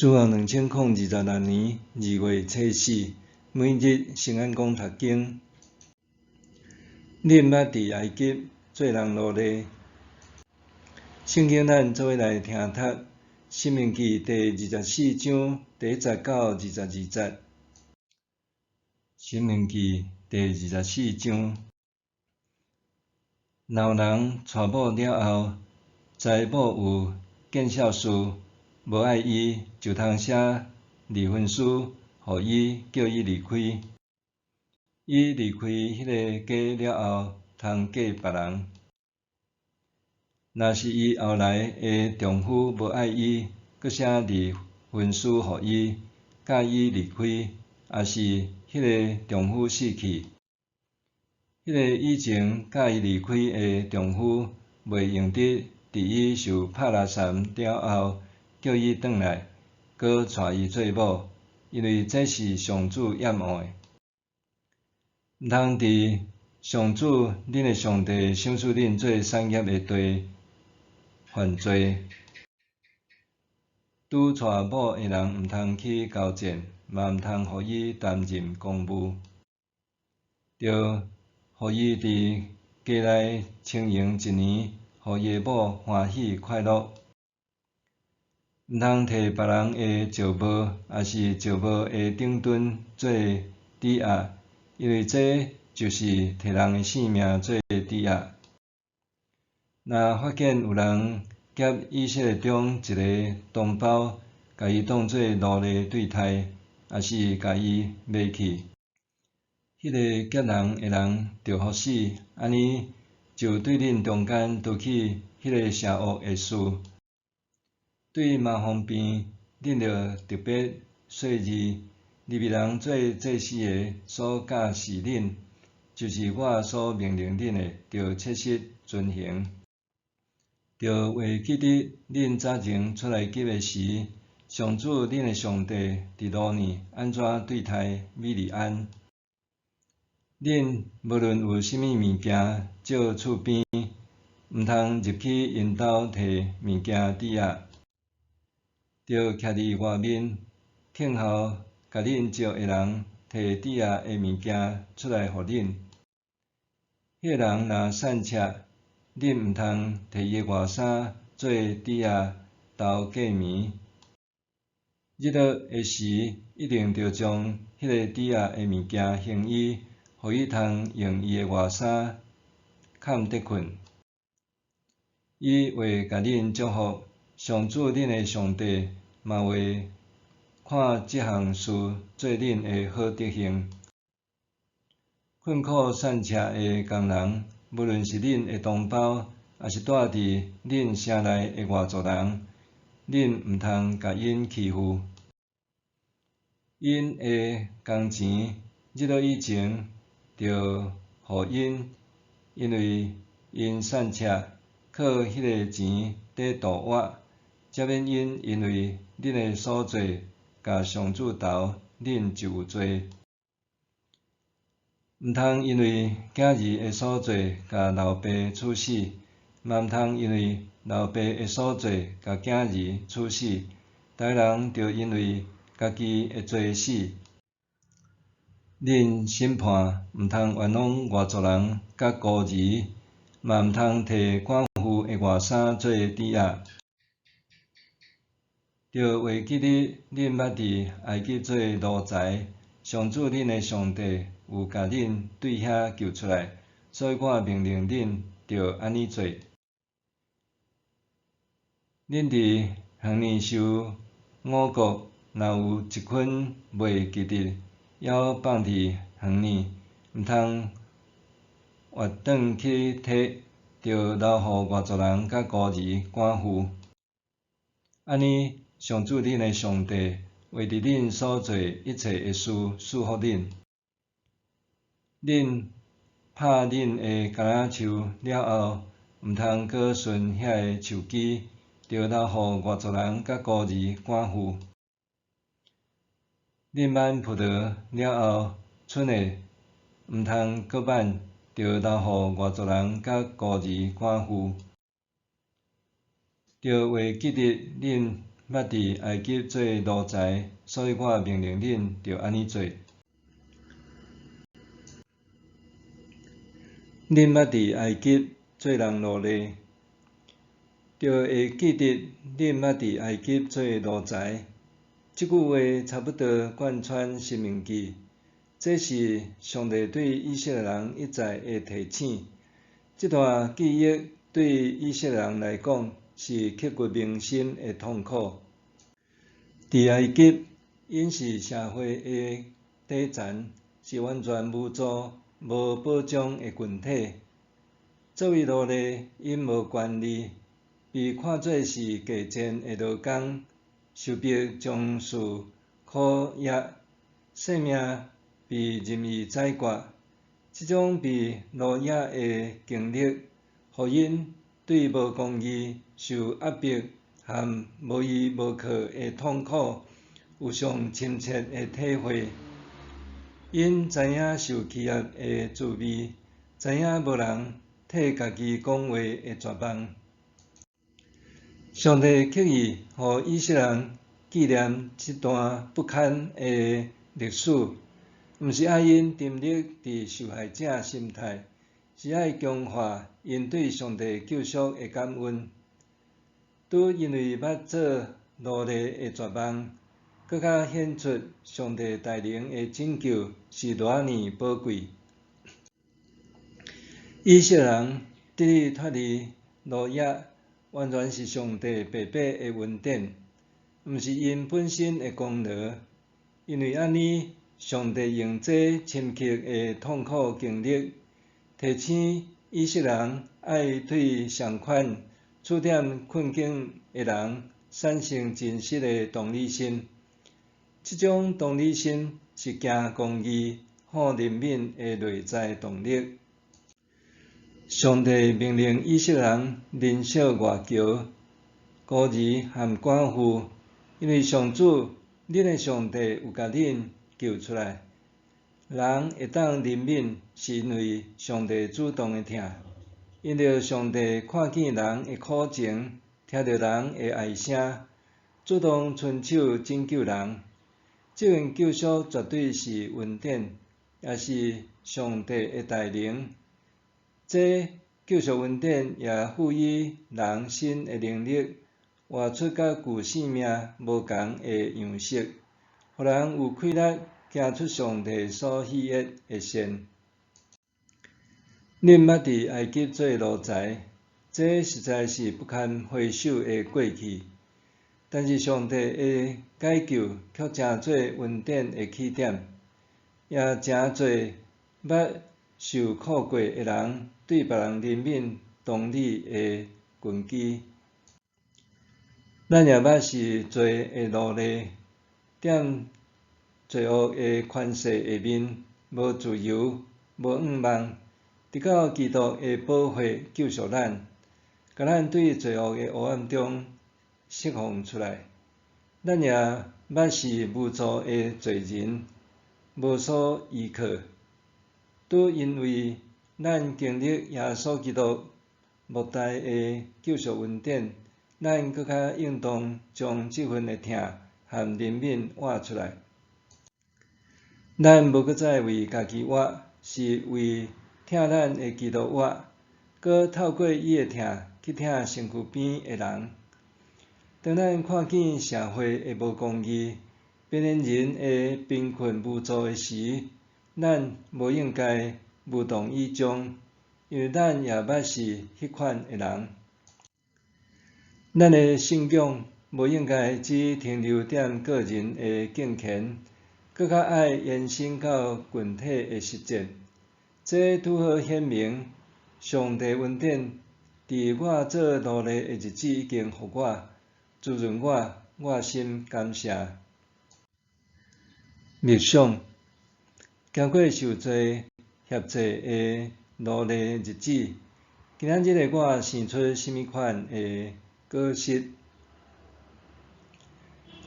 主後2026年2月初四，每日聖安講讀經。恁捌佇埃及做人奴隸。聖經咱做伙來聽讀《申命記》第24章第1節到22節。《申命記》第24章，若有人娶某了後，知某有見笑事，無愛伊，就通寫離婚書予伊，叫伊離開。伊離開彼个家了後，通嫁別人。若是伊後來的丈夫無愛伊，閣寫離婚書予伊，佮伊離開，抑是彼个丈夫死去，彼个以前佮伊離開的丈夫，袂用得佇伊受拍拉毆了後，叫伊轉來，閣娶伊做某，因為這是上主厭惡的。毋通佇上主恁的上帝賞賜恁做產業的地犯罪。拄娶某的人毋通去交戰，嘛毋通予伊擔任公務。著予伊佇家內經營一年，予伊的某歡喜快樂。毋通提別人的石磨，抑是石磨的頂墩做抵押，因為這就是提人的性命做抵押。若發現有人劫以色列中一个同胞，共伊當做奴隸對待，抑是共伊賣去，彼个劫人的人著予死，按呢就對恁中間除去彼个邪惡的事。對麻風病，恁著特別細膩。利未人做祭司的所教示恁，就是我所命令恁的，著切實遵行。著會記得恁早前出埃及的時，上主恁的上帝佇路呢按怎對待米利暗。恁無論有啥物物件借厝邊，毋通入去𪜶兜提物件抵押。著徛佇外面，聽候共恁借的人提抵押的物件出來予恁。彼个人若散赤，恁毋通提伊的外衫做抵押投價錢。日落的時，一定著將彼个抵押的物件還伊，予伊通用伊的外衫崁得睏。伊會共恁祝福，上主恁的上帝嘛會看這項事做恁的好德行。困苦散赤的工人，無論是恁的同胞，抑是住佇恁城內的外族人，恁毋通共𪜶欺負。𪜶的工錢，日落以前，著予𪜶，因為𪜶散赤，靠彼个錢佇度活，才免𪜶因為恁的所做，共上主鬥，恁就有罪。毋通因為囝兒的所做，共老爸處死，嘛毋通因為老爸的所做，共囝兒處死。逐个人著因為家己的罪死。恁審判毋通冤枉外族人佮孤兒，嘛毋通提寡婦的外衫做抵押。著會記得恁捌佇埃及做奴才，上主恁的上帝有共恁對遐救出來，所以我命令恁著按呢做。恁佇園裡收五穀，若有一捆袂記得，猶放佇園裡，毋通越轉去提，著留予外族人佮孤兒寡婦。按呢，上主恁的上帝會佇恁所做一切的事賜福恁。恁拍恁的橄欖樹了後，毋通閣揬遐个樹枝，著留予外族人佮孤兒寡婦。恁挽葡萄了後，春的毋通閣挽，著留予外族人佮孤兒寡婦。著會記得恁捌佇埃及做奴才，所以我命令恁著按呢做。恁捌佇埃及做人奴隸，著會記得恁捌佇埃及做奴才。這句話差不多貫穿申命記，這是上帝對以色列人一再的提醒。這段記憶對以色列人來講是刻骨銘心的痛苦。佇埃及，𪜶是社會的底層，是完全無助、無保障的群體。作為奴隸，𪜶無權利，被看做是低賤的勞工，受迫從事苦役，性命被任意宰割。這種被奴役的經歷，予𪜶對無公義、受壓迫和無依無靠的痛苦有上深切的體會。𪜶知影受欺壓的滋味，知影無人替家己講話的絕望。上帝刻意予以色列人紀念這段不堪的歷史，毋是愛𪜶沉溺佇受害者心態，是愛強化𪜶對上帝救贖的感恩。拄因為捌做奴隸的絕望，閣較顯出上帝大能的拯救是偌爾寶貴。以色列人得以脫離奴役，完全是上帝白白的恩典，毋是𪜶本身的功勞。因為按呢，上帝用這深刻的痛苦經歷，提醒以色列人愛對相款處踮困境的人產生真實的同理心。這種同理心是行公義、好憐憫的內在動力。上帝命令以色列人憐惜外僑、孤兒和寡婦，因為上主恁的上帝有共恁救出來。人會當憐憫，是因為上帝主動的疼。因著上帝看見人的苦情，聽著人的哀聲，主動伸手拯救人。這份救贖絕對是恩典，也是上帝的大能。這救贖恩典也賦予人新的能力，活出佮舊生命無仝的樣式，予人有氣力行出上帝所喜悅的善。恁捌佇埃及做奴才，這實在是不堪回首的過去。但是上帝的解救卻成做恩典的起點，也成做捌受苦過的人對別人憐憫同理的根基。咱也捌是罪的奴隸，踮罪惡的權勢下面，無自由，無向望，直到基督的寶血救贖咱，共咱對罪惡的黑暗中釋放出來。咱也捌是無助的罪人，無所依靠。拄因為咱經歷耶穌基督莫大的救贖恩典，咱閣較應當將這份的疼和憐憫活出來。咱無閣再為家己活，是為疼咱的基督活，閣透過伊的疼去疼身軀邊的人。當咱看見社會的無公義、邊緣人的貧困無助的時，咱無應該無動於衷，因為咱也捌是彼款的人。咱的信仰無應該只停留踮個人的敬虔，閣較愛延伸到群體的實踐。這拄好顯明，上帝恩典佇我做奴隸的日子已經予我滋潤我，我心感謝。默想，經過受罪挾制的奴隸日子，今仔日的我生出啥物款的果實？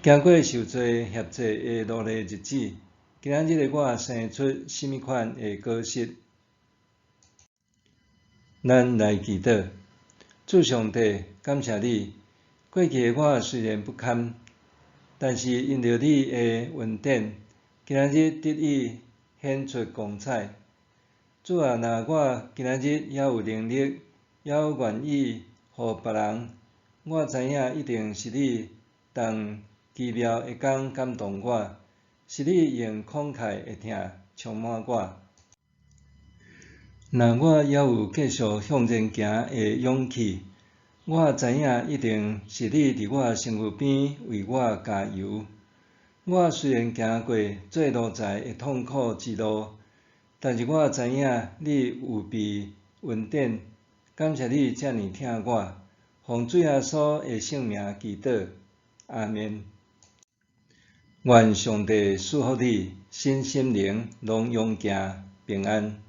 經過受罪挾制的奴隸日子，今仔日的我生出啥物款的果實？咱來祈禱，主上帝，感謝你，过去的我虽然不堪，但是因著你的恩典，今仔日得以顯出光彩。主啊，若我今仔日猶有能力，猶願意予別人，我知影一定是你動奇妙的工感動我，是你用慷慨的疼充滿我。若我猶有繼續向前行的勇氣，我知影一定是你佇我身軀邊為我加油。我雖然行過做奴才的痛苦之路，但是我知影你有備恩典，感謝你遮爾疼我，奉主耶穌的聖名祈禱，阿們。願上帝賜福你，身心靈攏勇健平安。